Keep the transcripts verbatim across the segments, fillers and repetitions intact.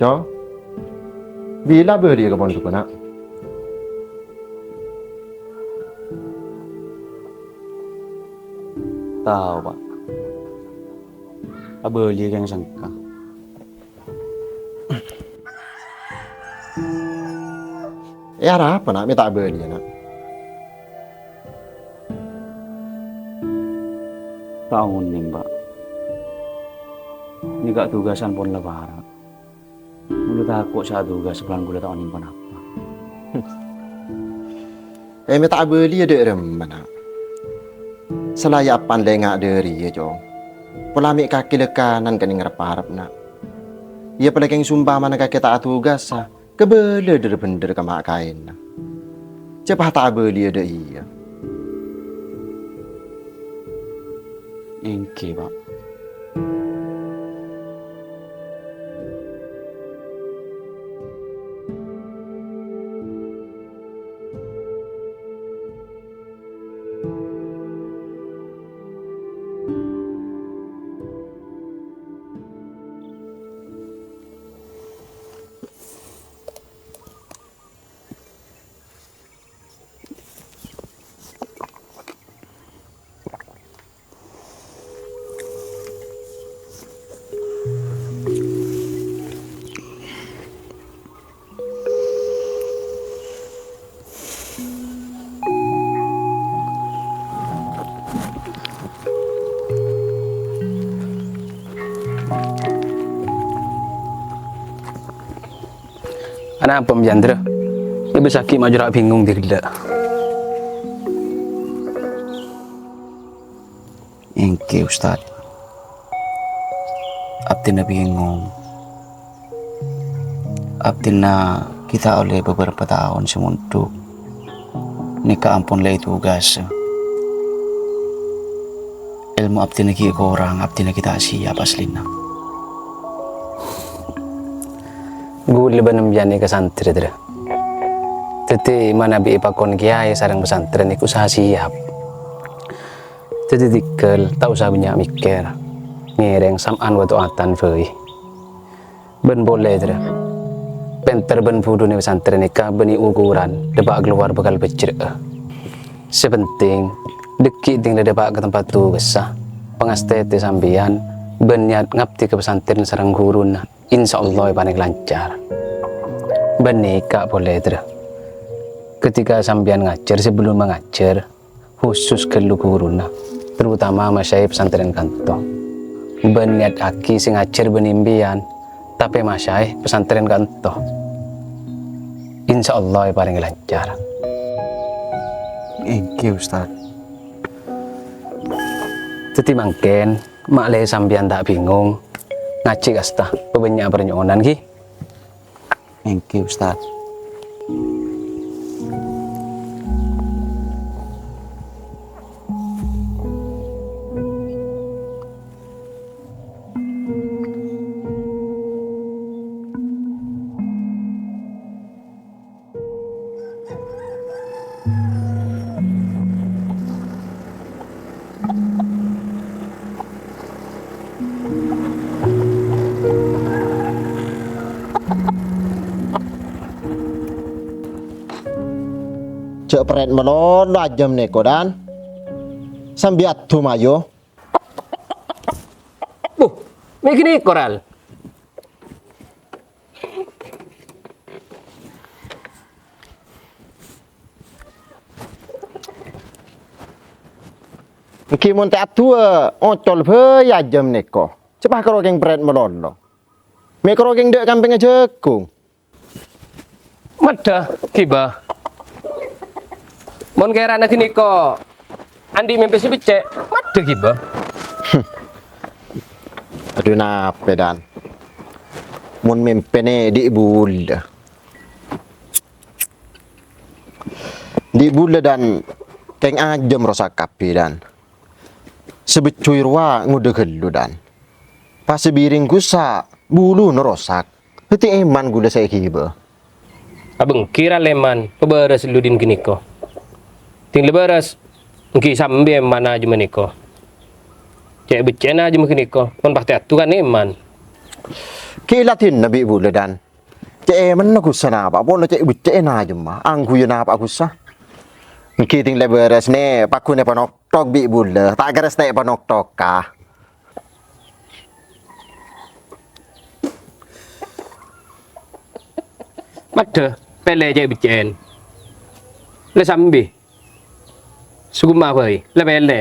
Cong, bilâ abâliyâ ka pondhugghâ, Na'? Tao, Pa'. Abâliyâ kèng sengka. È, arapa, Na', mè' ta' abâliyâ, Na'? Ta' onèng, Pa'. Nèka tugasan pon la para'. Kaulâ tako' sè atugas polana kaulâ ta' onèng ponapa. È, mè' ta' abâliyâ dâ' remma, Na'. Sala èapan lènga' dâri, yâ, Cong. Pola mè' kakè lèkanan kennèng rep-arep, Na'. Iyâ, polè kèng sompamana kakè ta' atugasa, kabâlâ dhâr-bhendhâr ka ma' kaènna. Cè' pas ta' abâliyâ dâ' iyâ. Èngghi, Pa'. Anapa, Om Chandra? Èbisaghi majora bingung ghellâ'. Èngghi, Ustad. Abdhina bingung. Abdhina ghi' ta' ollè bâbârâmpa taon sè mondhuk. Nèka ampon la ètugasa. Èlmo abdhina ghi' korang, abdhina ghi' ta' siap aslina. Ghulâ bân empèyan nèka santrè, Dra. Dhâddhi, manabi èpakon kèyaè sareng pesantren nèko sa siap. Dhâddhi, tèghâl, ta' osa bânnya' mèkkèr. Ngèrèng sam'an wa tho'atan bhâi. Bân polè, Dra. Pènter bân budhuna pesantren nèka bânnè ukoran, dâpa' kalowar bhâkal bhâjrâ'â. Sè pentèng, dhâggi' ding la dâpa' ka tempat tugassa, pangastètè sampèyan, bân niat ngabdi ka pesantren sareng ghuruna, insyaallah èparèng lancar. Bân nèka polè, Dra. Ketika sampèyan ngajhâr, sabellunna ngajhâr, khusus ghâllu ghuruna, terutama masaè pesantren kanto. Bân niataghi sè ngajhâr bânnè empèyan, tapè masaè pesantren kanto. Insyaallah èparèngè lancar. Èngghi, Ustad. Dhâddhi mangkèn, ma'lè sampèyan ta' bingung, ngajhi kasta, pabânnya' parnyo'onan, ghi? Èngghi, Ustad. Jhâ' pèrèt malolo ajâm nèko, Dan. Sambi adhu mayu. Buh, mè' ghânèko, Ral. Èngghi mon ta' adhuwâ, ocol bhâi ajâm nèko. Cè' pas karo kèng pèrèt malolo. Mè' karo kèng dâ' kampèngnga jhâghung. Maddhâ, ghibâ. Mon kèrana ghânèko andi' mèmpè sè beccè', maddhâ ghibâ. Adhu, napè, Dan? Mon mèmpèna andi' bulâ. Andi' bulâ, Dan, kèng ajâm rosak kabbhi, Dan. Sè beccui rowa ngodâ ghâllu, Dan. Pas sè bhiring ghusa', buluna rosak. Dhâddhi èman ghulâ sè èghibâ. Abângghi ra lèman, pabârâs lu dhin ghânèko. Dhin la bârâs, èngghi sambi èman ajâmma nèko. Cè' beccè'na ajâmma ghânèko, mon pas tè adhu kan èman. Ghi' èladhinna bi' bulâ, Dan. Cè' èmenna ghussa napa, polo cè' beccè'è najemma, angghuy napa ghussa. Èngghi ding lè bârâs nè, paghun èpanokthok bi' bulâ, ta' kèra satèya èpanokthoka. Maddhâ, pèlè cè' beccè'èn. Lè sambi. Sogghumma bhâi, lè pèlè.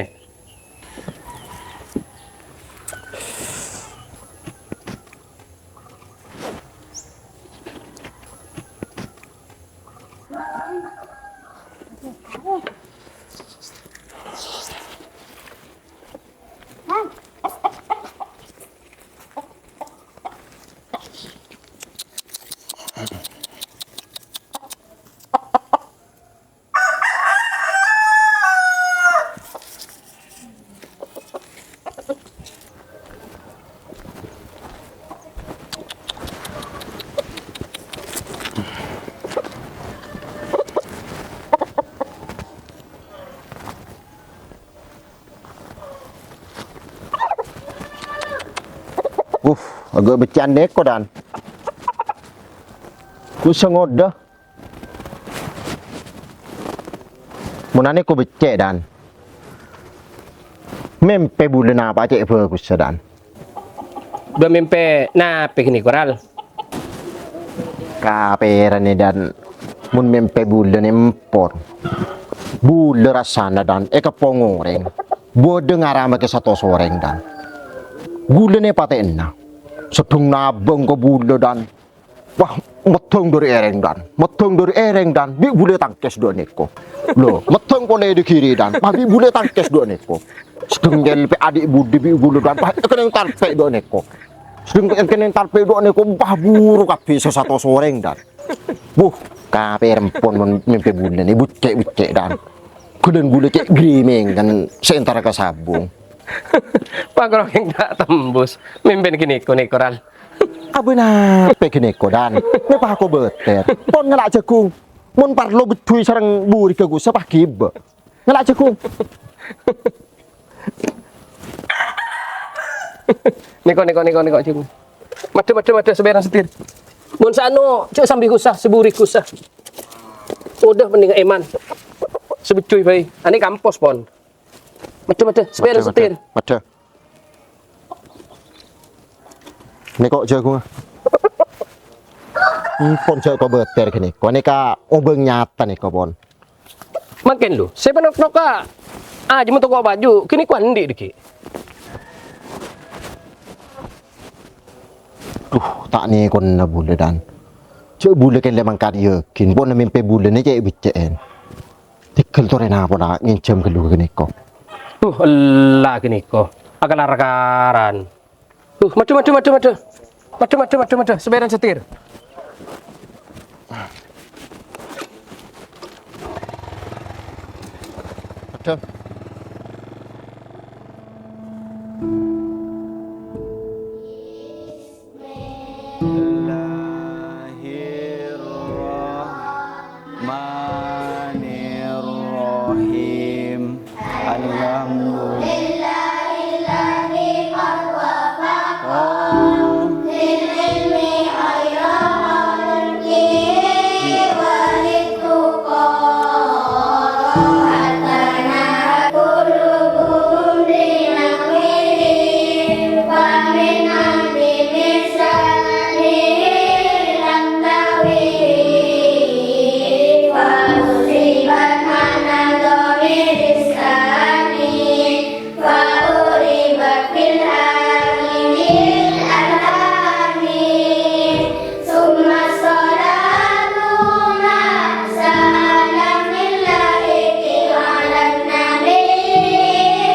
Uff, aghâ' beccè'an nèko, Dan. Ghussa ngodâ. Mon anèko beccè', Dan. Mèmpè bulâ napa cè' bhâghussa, Dan? Bâ mèmpè napè kènè, Koral? Kapèranè, Dan. Mon mèmpè bulâ nèmpor. Bulâ rassana, Dan, èkeppong orèng. Bâdâ ngaramaghi satos orèng, Dan. Bulâ nè patè'na. Seddhung nabâng ka bulâ, Dan. Wah, meddhâng dâri èrèng, Dan. Meddhâng dâri èrèng, Dan. Bi' bulâ tangkès dâ' nèko. Lho, meddhâng polè dâ' ghiri, Dan. Wah, bi' bulâ tangkès dâ' nèko. Seddheng nyèlpè' adi' budi bi' bulâ, Dan. Wah, èkennèng tarpè' dâ' nèko. Seddheng èkennèng tarpè' dâ' nèko. Wah, buru kabbhi sè satos orèng, Dan. Wuh, kapèra empon mon mèmpè bulâ nè, beccè'-beccè', Dan. Ghulân bulâ cè' grimèngan sè entara ka sabung. Pakrokèng ta' tembus. Mèmpèna kènè-kènè, Koral. Abâ napè kènè-kènè, Dan? Mè' pako bâtèr. Pon ngala' jhâghung. Mon parlo beddhuwi sareng burighâ ghussa pas ghibâ. Ngala' jhâghung. Nèko, nèko, nèko, nèko, jhâghung. Maddhâ, maddhâ, maddhâ, sapèran setir. Mon sano, jhâ' sambi ghussa, sè buri ghussa. Ngodâ mending èman. Sè beddhuwi bhâi. Anè kampos, pon. Maddhâ, maddhâ, sapèran setir. Maddhâ. Nèko jhâghungnga. Empon jhâ' kobâtèr ghânèko. Nèka obâng nyata nèko, pon. Mangkèn, lo, sè panoknoka ajâmma toko baju, ghânèko andi' dhâggi'. Duh, ta' nèkona bulâ, Dan. Jhâ' bulâ kèlè mangkat yakin, pon mèmpè bulâ nè cè' beccè'èn. Tèghâl torè napola ngènjhâm ghâllu ghânèko. Duh, ella ghânèko. Akalar-karan. Duh, maddhâ, maddhâ, maddhâ, maddhâ. Maddhâ, maddhâ, maddhâ, maddhâ. Sapèran setir. Maddhâ. Bismillahirrahmanirrahim. Alhamdulillahilladzi qad wafaqa lil ilmi khairu khalqihi wa littuqa hatta nahat qulubuhum li nahwihi. Fa min 'azimi sya'nihi lam tawihi, fa usibat ma'na dhamir tsani. Fa uribat fil akhiril alhani. Tsumma shalatu ma'a salamil lahiqi 'alan nabi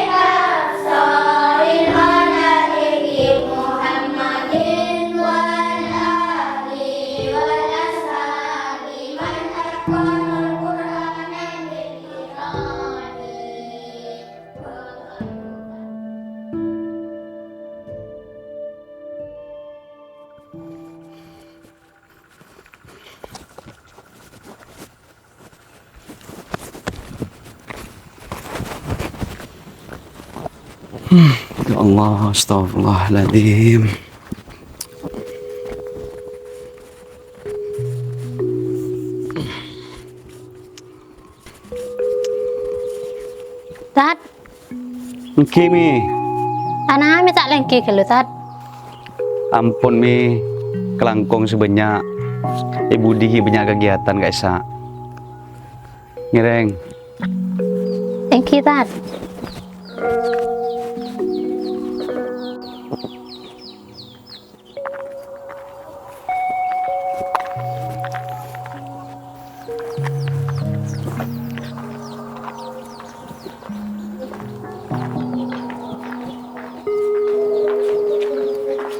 khairil khalaiqi Muhammadin wal ali wal ashabi man atqanal Qur'ana bil qirani. Ya Allah, astagfirullahaladzim. Tad. Èngghi, Mi. Ana, Mi, ta' lèngghi ghâllu, Tad. Ampon, Mi. Kalangkong sè bânnya'. È budi ghi' bânnya' kagiyadhân ka'issa'. Ngèrèng. Èngghi, Tad.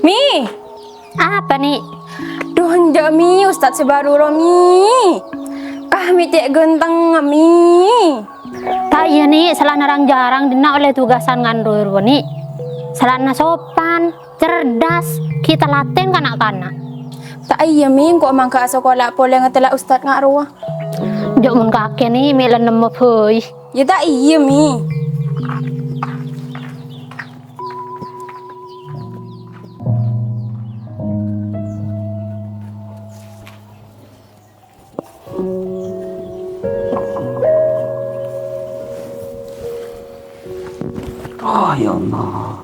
Mi! Apa, Ni'? Duh, enjâ', Mi, Ustad sè bâru rowa, Mi. Kah, Mi, cè' ghântengnga, Mi. Ta' iyâ, Ni', sala'na rang-jhârâng dinna' ollè tugasan nganḍhâr rowa, Ni'. Sala'na sopan. Cerdas, ghi' talatèn ka na'-kana'. Ta' iyâ, Mi, engko' mangghâ asakola polè ngatela' ustad nga' rowa. Jhâ' mon kakè, Ni', mè' la nemmo bhâi. Yâ ta' iyâ, Mi. Oh, ya Allah.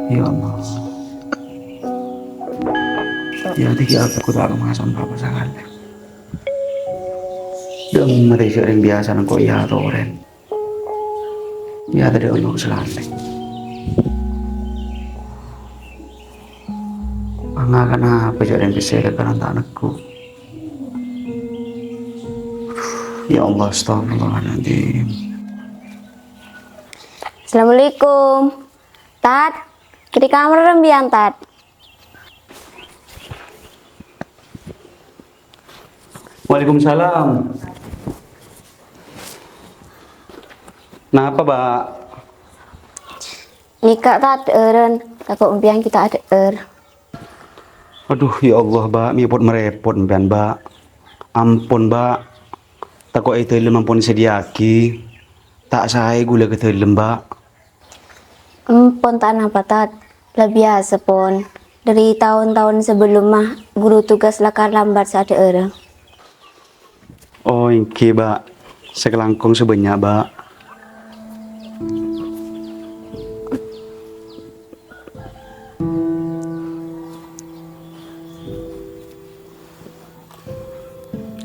Ya Allah. Ya, dhika aku ta' kamasan apa sakalè. Dâ' emma rèya rèng biyasana engko' èyatorè. Ya, tadâ' onong sakalè. Mangkana apa jhâ' rèng pèssè rèng kanan ta' neggu'. Ya Allah, astagfirullahaladzim. Assalamualaikum. Tat, kiri kamar rembiyân, Tat. Waalaikumsalam. Napa, Mbak? Nèka, Tat, ḍâ'ârân, tako' empèyan ghi' ta' aḍâ'âr. Aduh, ya Allah, Mbak, mè' pot-marèpot empèyan, Mbak. Ampon, Mbak. Tako' è ḍâlem ampon èsadhiyâ'aghi. Ta' saè ghulâ ka ḍâlem, Mbak. Empon ta' napa, Tat. La biyasa, pon. Ḍâri taon-taon sabellumma, ghuru tugas la kalambât sè aḍâ'ârân. Oh, èngghi, Mbak. Sakalangkong sabânnya', Mbak.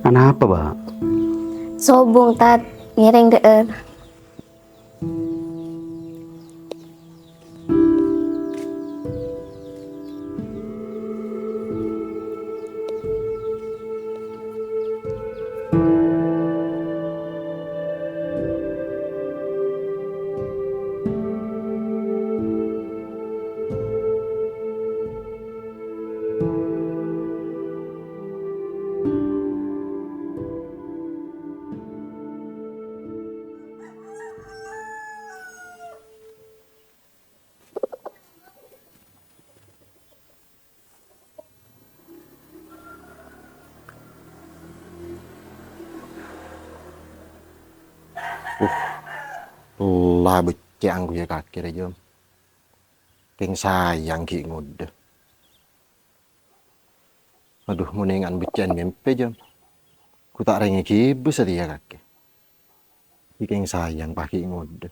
Anapa, Mbak? Sobung, Tat. Ngèrèng ḍâ'âr. Uh, la beccè' angghuy kakè rè, Jom. Kèng sayang ghi' ngodâ. Adhu, mon ènga'an beccè'an mèmpè, Jom. Ghu ta' rèngè ghibâ satèya kakè. Kèng sayang paghi' ngodâ.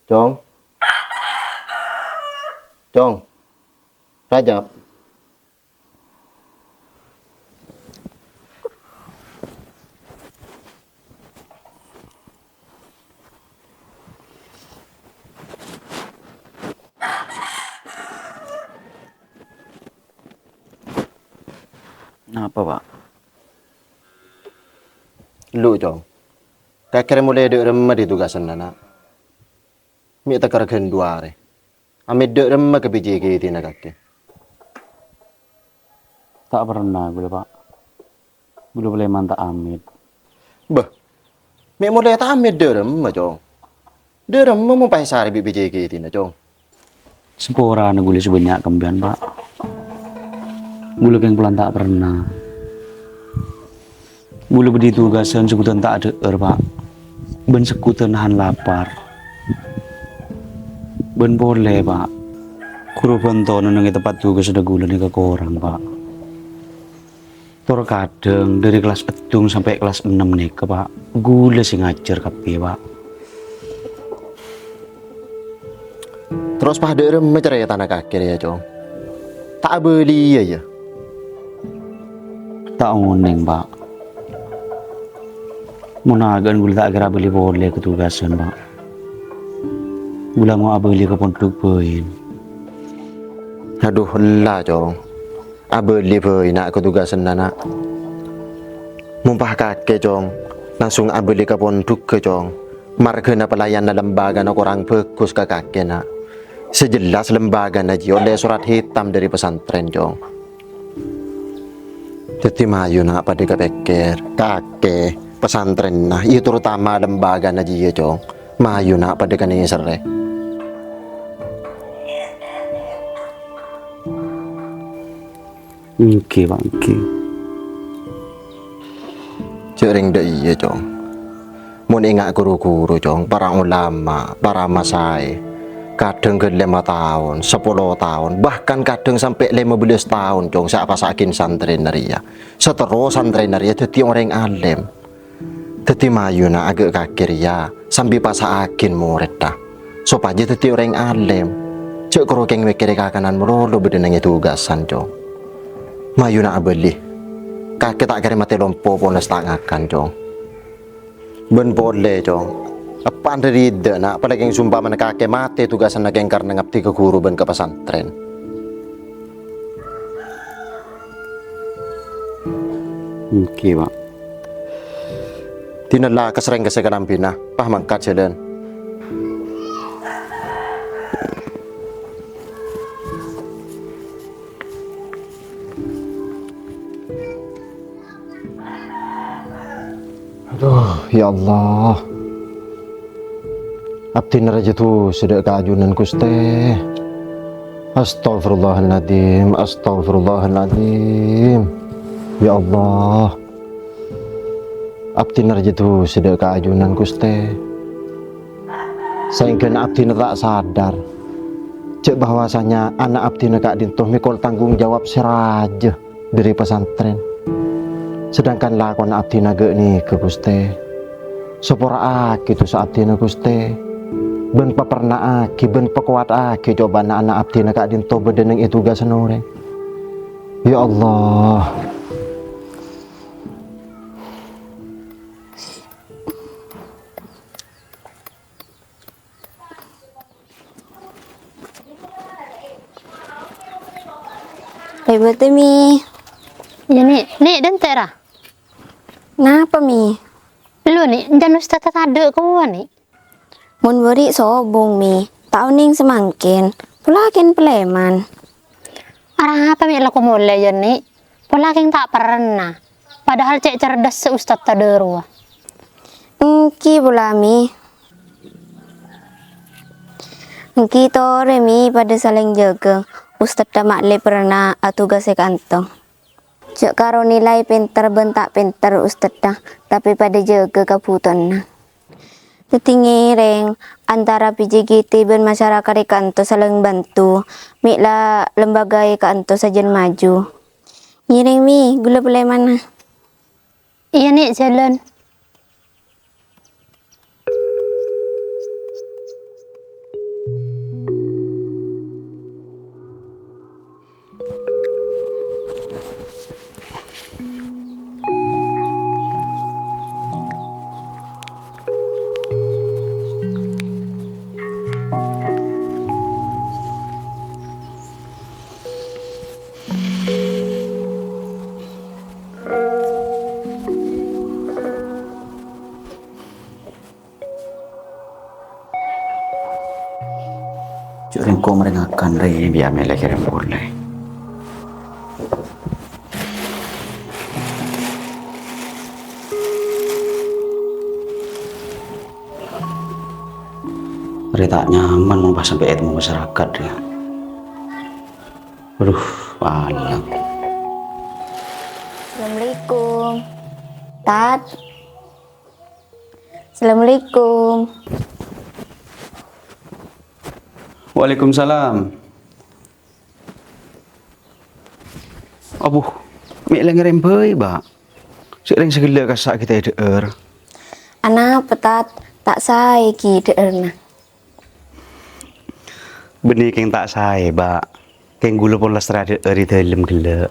Cong. Cong. Rajab. Napa, Pak? Lu, Cong. Kakè rè molè ḍâ' remma ḍi tugasanna, Na'. Mè' tèkèr ghân du arè. Amèt dâ' remma ka bhâjâ kèdhina kakè? Ta' pernah ghulâ, Pa'. Ghulâ palèman ta' amèt. Bâh, mè' molè ta' amèt dâ' remma, Cong? Dâ' remma mon paèsarè bi' bhâjâ kèdhina, Cong? Saporana ghulâ sè bânnya' kembhiyân, Pa'. Ghulâ kèng polana ta' pernah. Ghulâ bâdâ è tugasan sè ghun ta' adhâ'âr, Pa'. Bân sè ghun nahan lapar. Bân polè, Pa'. Ghuru bhântona neng è tempat tugas ghulâ nèka korang, Pa'. Tor kadhâng dâri kellas eddhung sampè' kellas ennem nèka, Pa', ghulâ sè ngajhâr kabbhi, Pa'. Terros padâ remma carètana kakè rèya, Cong? Ta' abâliyâ, yâ? Ta' onèng, Pa'. Mon aghâ'ân ghulâ ta' kèra abâli polè ka tugasan, Pa'. Ghulâ mo abâli ka pondhuk bhâi. Adhu, ella, Cong. Abâli bhâi, na', ka tugasanna, na'. Mon pas kakè, Cong, langsung abâli ka pondhugghâ, Cong. Marghâna pelayanna lembagana korang bhâghus ka kakè, na'. Sè jelas lembagana jiyâ ollè sorat hitam dâri pesantren, Cong. Dhâddhi mayu, na', padâ kapèkkèr, kakè, pesantrenna, iyâ terutama lembagana jiyâ, Cong. Mayu, na', padâ kanèserrè. Èngghi, Pa', èngghi. Jhâ' rèng dâ' iyâ, Cong. Mon enga' ru-ghuru, Cong, para ulama, para masaè, kadhâng ghân lèma taon, sapolo taon, bahkan kadhâng sampè' lèma bellâs taon, Cong, sè apasa'aghin santrèna rèya. Saterro santrèna rèya dhâddhi orèng alèm. Dhâddhi mayu, na', aghâ' kakè rèya sambi pasa'aghin morèdda, sopajâ dhâddhi orèng alèm. Jhâ' koro kèng mèkkèrè kakanan malolo bâdâ neng è tugasan, Cong. Mayu, na', abâli. Kakè ta' kèra matè lompo ponas ta' ngakan, Cong. Bân polè, Cong. Eppa'na rida, na', apalagi kèng sompamana kakè matè tugasanna kèng karna ngabdi ka ghuru bân ka pesantren. Èngghi, Pa'. Dinalla ka sareng ka sè kalambhina, pas mangkat jhâlân. Adhu, ya Allah. Abdhina rajâ dhusa dâ' ka ajunan, Ghustè. Astaghfirullahaladzim, astaghfirullahaladzim. Ya Allah. Abdhina rajâ dhusa dâ' ka ajunan, Ghustè. Saèngghâna abdhina ta' sadar jhâ' bahwasanya ana' abdhina ka'dinto mèkol tanggung jawab sè rajâ dâri pesantren. Sedangkan lakona abdhina ghânèka, Ghustè. Sapora'aghi dhusa abdhina, Ghustè, bân papernaaghi bân pakowataghi cobâ'na ana' abdhina ka'dinto bâdâ neng è tugasan orèng. Ya Allah. Lèbât, Mi. Iyâ, Ni'. Ni', dântè' ra. Napa, Mi? Lo, Ni', jhân ustadz tadâ' kowa, Ni'. Mon bâri' sobung, Mi. Ta' onèng samangkèn. Pola kèng palèman. Arapa mè' lako molè, yâ, Ni'? Pola kèng ta' perna. Padahal cè' cerdassa ustadz tadâ' rowa. Èngghi pola, Mi. Èngghi torè, Mi, padâ salèng jâgâ. Ustadz ta' ma'lè perna atugasè ka'dinto. Jhâ' karo nilai pènter bân ta' pènter ustadz, tapè padâ jâgâ kabhutowanna. Dhâddhi ngèrèng antara P J G T bân masyarakat è ka'dinto salèng bhânto, mè' la lembaga è ka'dinto sajân maju. Ngèrèng, Mi, ghulâ palèmana. Iyâ, Ni', jhâlân. Jhâ' rèng ko' marè ngakan rè, bi' amè'è la kèrèm polè. Rè ta' nyaman mon pas sampè' ètemmo masyarakat rè. Aduh, palang. Assalamualaikum. Tat. Assalamualaikum. Waalaikumsalam. Abbhu, mè' la ngèrèm bhâi, Bâ'. Sè rèng sè ghellâ' kassa' ghi' ta' èdhâ'âr. Anapa, Tat? Ta' saè ghi' dhâ'ârna. Bânnè kèng ta' saè, Bâ'. Kèng ghulâ pon la sra dhâ'âr è dâlem ghellâ'.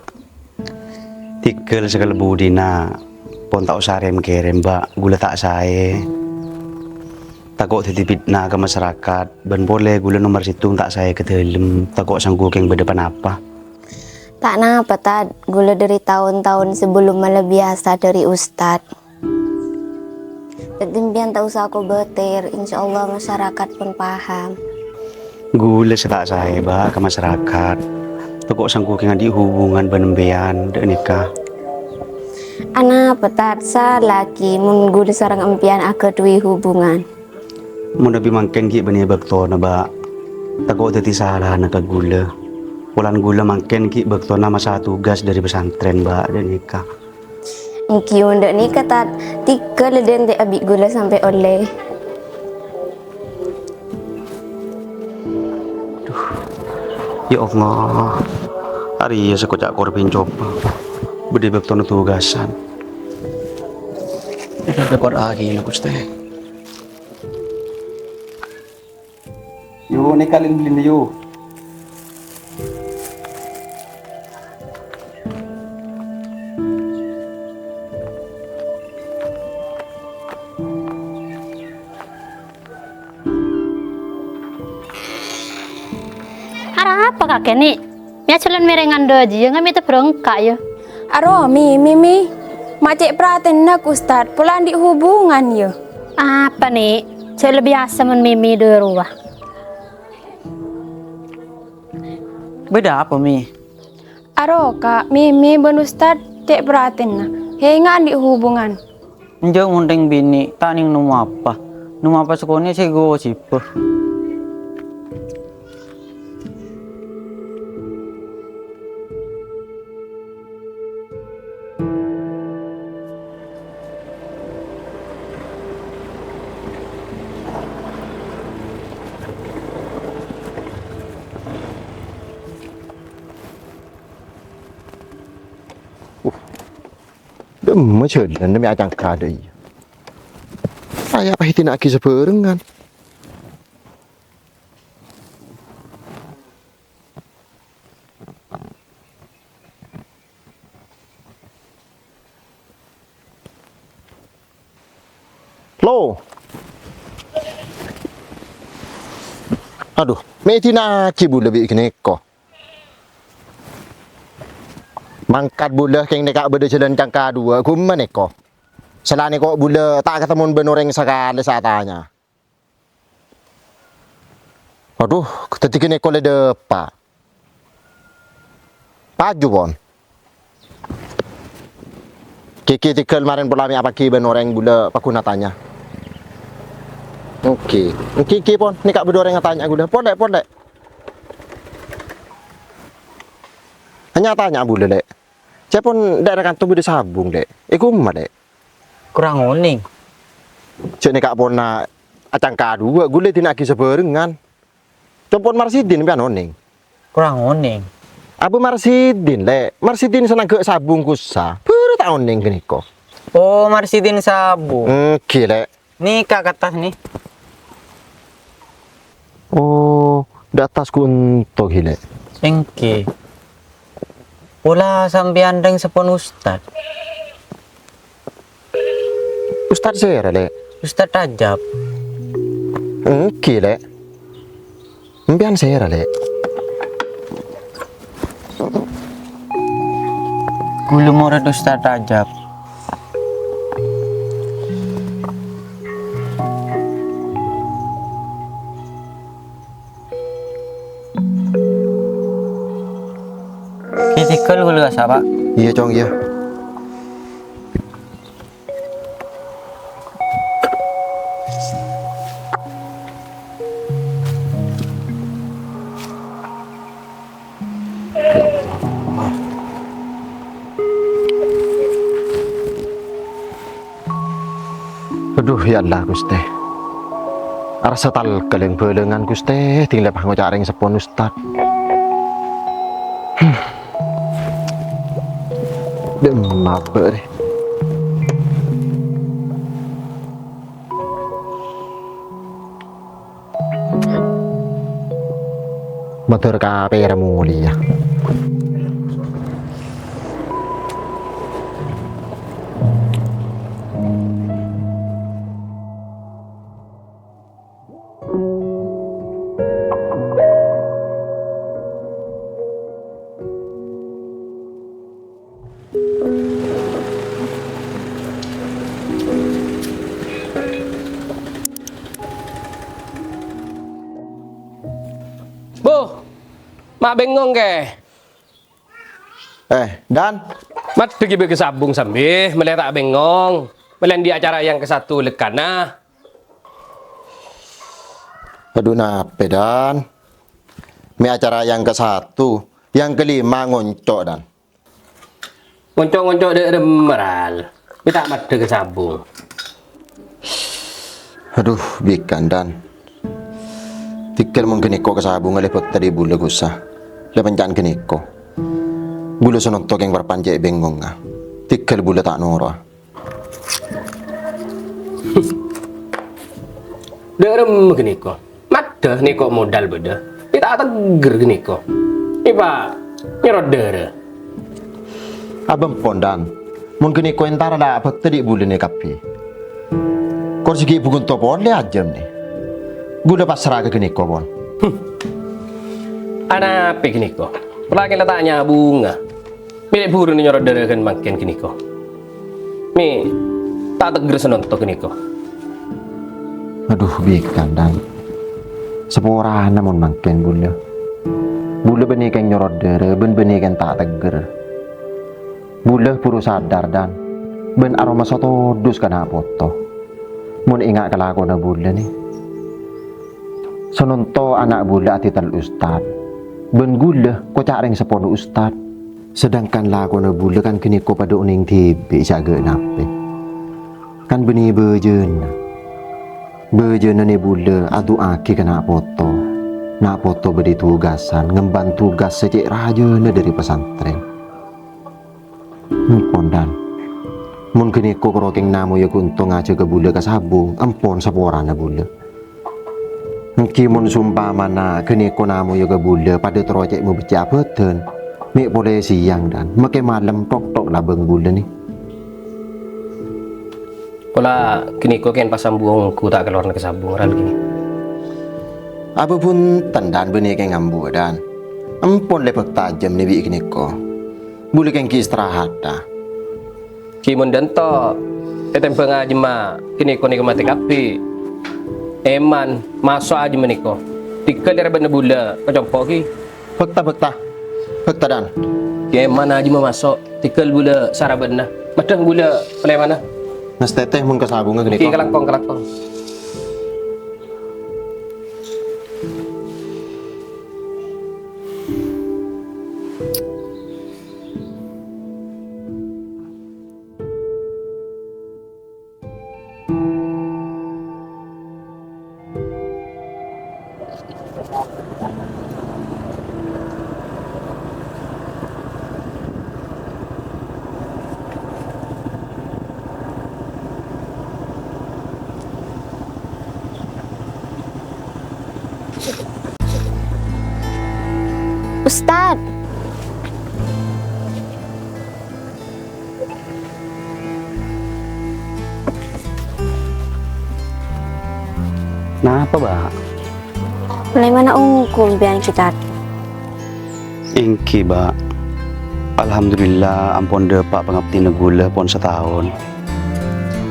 Tèghâl sakalè budina, pon ta' osa rèm-kèrèm, Bâ'. Ghulâ ta' saè. Tako' dhâddhi fitna ka masyarakat, bân polè ghulâ nomer sèttong ta' saè ka dâlem, tako' sangghu kèng bâdâ ponapa. Ta' napa, Tat. Ghulâ dâri taon-taon sabellunna la biyasa dâri Ustad. Dhâddhi, sampèyan ta' osa kobâtèr, insyaallah masyarakat pon paham. Ghulâ sè ta' saè, Bâ', ka masyarakat. Tako' sangghu kèng andi' hubungan bân sampèyan, dâ' nèka. Anapa, Tat? Sala ghi' mon ghulâ sareng sampèyan aghâdhuwi hubungan? Mon abit mangkèn ghi' bânnè bâktona, Bâ'. Tako' dhâddhi salana ka ghulâ. Polana ghulâ mangkèn ghi' bâktona masa tugas dâri pesantren, Bâ', dâ' nèka. Èngghi mon dâ' nèka, Tat, tèghâl la dântè' abit ghulâ sampè' ollè. Duh. Ya Allah. Arèya sè koca' korbin coba. Bâdâ bâktona tugasan. Èdhâ' dâpa' aghi, Ghustè. Yu, nèka lin-, lin-, yu. Arapa kakè, Ni'? Mè' ajhâlân mèrèngan dâjiyâ, ngamètè bârângka, yâ? Aro, Mi, Mi, Mi. Ma' cè' pratènna ka Ustad, pola andi' hubungan, yâ. Apa, Ni'? Jhâ' la biyasa mon Mimi dâ' rowa. Bâdâ apa, Mi? Aro, Ka', Mimi bân Ustad cè' pratènna. Hè, nga' andi' hubungan. Enjâ' mon rèng binè' ta' nèng nemmo apa. Nemmo apa sakonè' sè èghosibbhâ. Uh, dâ'emma jhâlân dâ' mè' acangka dâ' iyâ. Arèya pas èdina'aghi sabhârengngan. Lo. Adu, mè' èdina'aghi bulâ bi' ghânèka. Mangkat bulâ kèng nèka bâdâ jhâlân cangka duwâ', ghumma nèka. Salaèn nèka bulâ ta' katemmon bân orèng sakalè sè atanya. Adu, dhâddhi ghânèka la dâpa'. Paju, pon. Kèkè tèghâl marèn pola mè' apaghi bân orèng bulâ pagghun atanya. Oke. Èngghi, èngghi, pon. Nèka bâdâ orèng atanya bulâ. Pon, Lè', pon, Lè'. Nya-tanya bulâ, Lè'. Cè' pon dâ'râ kanto bâdâ sabung, Lè'. È ghumma, Lè'. Korang onèng. Jhâ' nèka ponna acangka duwâ', ghulâ èdina'aghi sabhârengngan. Cè' pon Marsidin sampèyan onèng. Korang onèng. Abu Marsidin, Lè'. Marsidin sè nangghâ' sabung kussa. Bârâ ta' onèng ghânèka. Oh, Marsidin sabung. Èngghi, Lè'. Nèka kertas, Ni'. Oh, dâ' attas ghunto ghi, Lè'. Èngghi. Pola sampèyan rèng seppon Ustad. Ustad sèra, Lè'? Ustad Rajab. Èngghi, Lè'. Sampèyan sèra, Lè'? Ghulâ morèd Ustad Rajab. Tol ghulâ kassa', Pa'. Iyâ, Cong, iyâ. Adhu, ya Allah, Ghustè. Arassa talkèlèng bâlângan, Ghustè, dhing lèpa ngoca' rèng seppon ustad. Hmm. Dhem mabâ' rè. Mator ka pèra molèya. Buh, ma' bengong, kè? Eh, Dan. Maddhâ ghi' bâ' ka sabung sambi, mèlè ta' bengong. Mèlè andi' acara yang ke satu lekkana. Adhu, napè, Dan? Mè' acara yang ke satu, yang kelima ngonco', Dan. Ngonco'-ngonco' dâ' remma, Ral. Mè' ta' maddhâ ka sabung. Adhu, bhikan, Dan. Tèghâl mon ghânèko ka sabung lè bhâkta dhi' bulâ, ghusa. Lè panca'an ghânèko. Bulâ sanonto kèng parpan cè' bengongnga. Tèghâl bulâ ta' noro'a. Dâ' remma ghânèko. Maddhâ nèko modal bâdâ. Mè' ta' teggher ghânèko. Èpa nyoro dârâ. Abâ' pon, Dan. Mon ghânèko èntara la abhâkta dhi' bulâ nè kabbhi. Kor sè ghi' bhungonto polè ajâm nè. Bulâ pasra ka ghânèko pon. Hmm. Anapè ghânèko? Polana la ta' nyabungnga. Mè' buru nyoro dârâ ghân mangkèn ghânèko. Mè' ta' teggher sanonto ghânèko. Adhu, bhikan, Dan. Saporana mon mangkèn bulâ. Bulâ bânnè kèng nyoro dârâ, bân bânnè kèng ta' teggher. Bulâ buru sadar, Dan, bân aromasa todus ka na' poto. Mon enga' kalakowanna bulâ nè. Sanonto ana' bulâ adhital ustad, bân ghulâ koca' rèng seppona ustad. Sedangkan lakona bulâ kan ghânèko padâ onèng dhibi' sè aghâ' napè. Kan bânnè bâjâna. Bâjâna nè bulâ adu'aaghi ka na' poto. Na' poto bâdâ è tugasan ngemban tugas sè cè' rajâna dâri pasantrèn. Empon, Dan. Mon ghânèko karo kèng namoyya ghunto ngajhâghâ bulâ ka sabung, empon saporana bulâ. Èngghi mon sompamana ghânèko namoyya ka bulâ padâ terro cè' mabeccè' abâdân, mè' polè sèyang, Dan. Makè malem tok-tok labâng bulâ nè. Pola ghânèko kèng pas ambu ongghu ta' kalowarna ka sabung, Ral, ghânè. Abâ' bhunten, Dan, bânnè kèng ambu, Dan. Empon lè bâkta ajâm nè bi' ghânèko. Bulâ kèng ghi' istirahat, Da. Ghi' mon dânto, ètèmbhâng ajâmma ghânèko nèko matè kabbhi. Èman, maso' ajâmma nèko. Tèghâl è rèbânna bulâ, kacompo' ghi. Bâkta, bâkta. Bâkta, Dan. Ghi' èman ajâmma maso', tèghâl bulâ sarabânna. Maddhâng bulâ palèmana. Ngastètè mon ka sabungnga ghânèko. Ghi' kalangkong, kalangkong. Ustad. Napa, Ba'? Lèmana ongghu empèyan, Ustad? Èngghi, Ba'. Alhamdulillah, ampon dâpa' pangabdhina ghulâ pon sataon.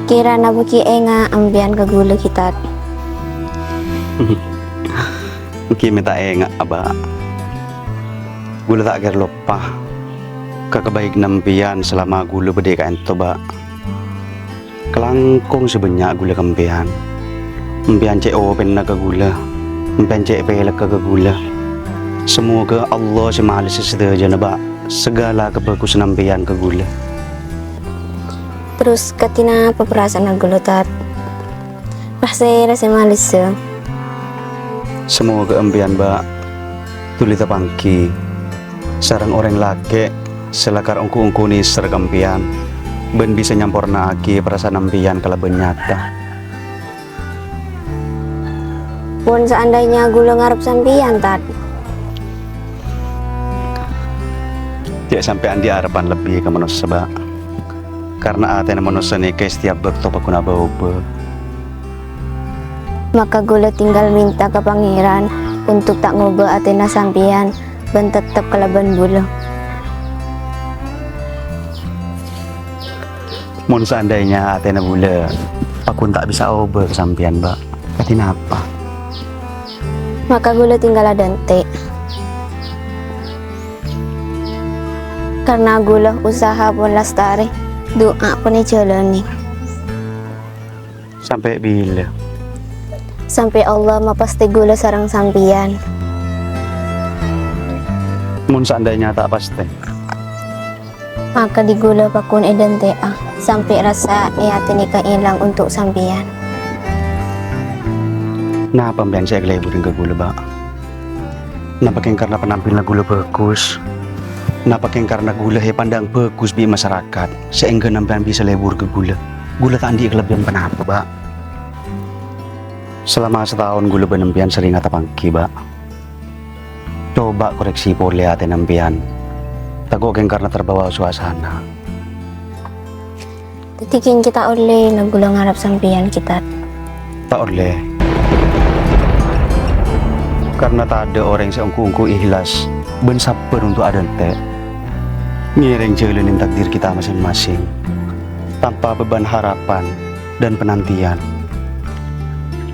Kèrana bâgi enga' empèyan ka ghulâ, Ustad. Èngghi mè' ta' enga', Ba'. Ghulâ ta' kèra loppa. Ka kabaikanna empèyan salama ghulâ bâdâ è ka'ènto, Bâ'. Kalangkong sè bânnya' ghulâ ka empèyan. Empèyan cè' opènna ka ghulâ. Empèyan cè' pèlekka ka ghulâ. Samoghâ Allah sè malèssa sadhâjâna, Bâ', saghâlâ kabhâghusânna empèyan ka ghulâ. Terros kadhi napa parasaanna ghulâ, Tad? Pasèra sè malèssa? Samoghâ empèyan, Bâ', dhuli tapangghi sareng orèng lakè' sè lakar ongghu-ongghu nèser ka empèyan bân bisa nyamporna'aghi parasaan empèyan kalabân nyata. Mon saandainya ghulâ ngarep sampèyan, Tad? Jhâ' sampè' andi' arebbhân lebbi ka manossa, Bâ'. Karna atèna manossa nèka è satèyap bâkto paggun abâ-obâ. Maka ghulâ tinggal mènta ka Pangèran untuk ta' ngobâ atèna sampèyan bân teptep kalabân bulâ. Mon saandainya atèna bulâ paggun ta' bisa obâ ka sampèyan, Bâ', kadhi napa? Maka ghulâ tinggal adhânte'. Karna ghulâ usaha pon lastarè, du'a pon èjhâlânè. Sampè' bilâ? Sampè' Allah mapastè ghulâ sareng sampèyan. Mon saandainya ta' pastè? Maka dhi ghulâ paggun èdhânte'a, sampè' rassa è atè nèka èlang untuk sampèyan. Napa empèyan sè èkaleburi ka ghulâ, Bâ'? Napa kèng karna penampilanna ghulâ bhâghus? Napa kèng karna ghulâ èpandang bhâghus bi' masarakat, saèngghâ empèyan bisa lebur ka ghulâ? Ghulâ ta' andi' kalebbiyan ponapa, Bâ'. Salama sataon ghulâ bân empèyan serrèngnga tapangghi, Bâ'. Coba koreksi polè atèna empèyan. Tako' kèng karna terbawa suasana. Dhâddhi kèng ghi' ta' ollè na ghulâ ngarep sampèyan ghi' ta'? Ta' ollè. Karna tadâ' orèng sè ongghu-ongghu ikhlas bân sabbhâr untuk adhânte'. Ngèrèng jhâlânin takdir kita masing-masing, tanpa beban harapan dan penantian.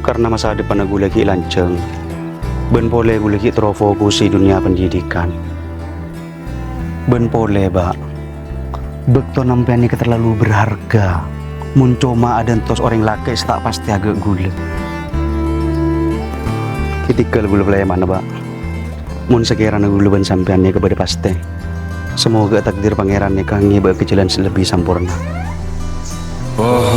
Karna masa depanna ghulâ ghi' lanjhâng, bân polè ghulâ ghi' terro fokus è dhunnya pendidikan. Bân polè, Bâ', bâktona empèyan nèka terlalu berharga. Mon coma adhântos orèng lakè' sè ta' pastè aghâ' ghulâ. Ètèghâl ghulâ palèmana, Bâ'. Mon sakèrana ghulâ bân sampèyan nèka bâdâ pastè, samoghâ takdir Pangèran nèka ngèbâ'âghi jhâlân sè lebbi samporna. Oh,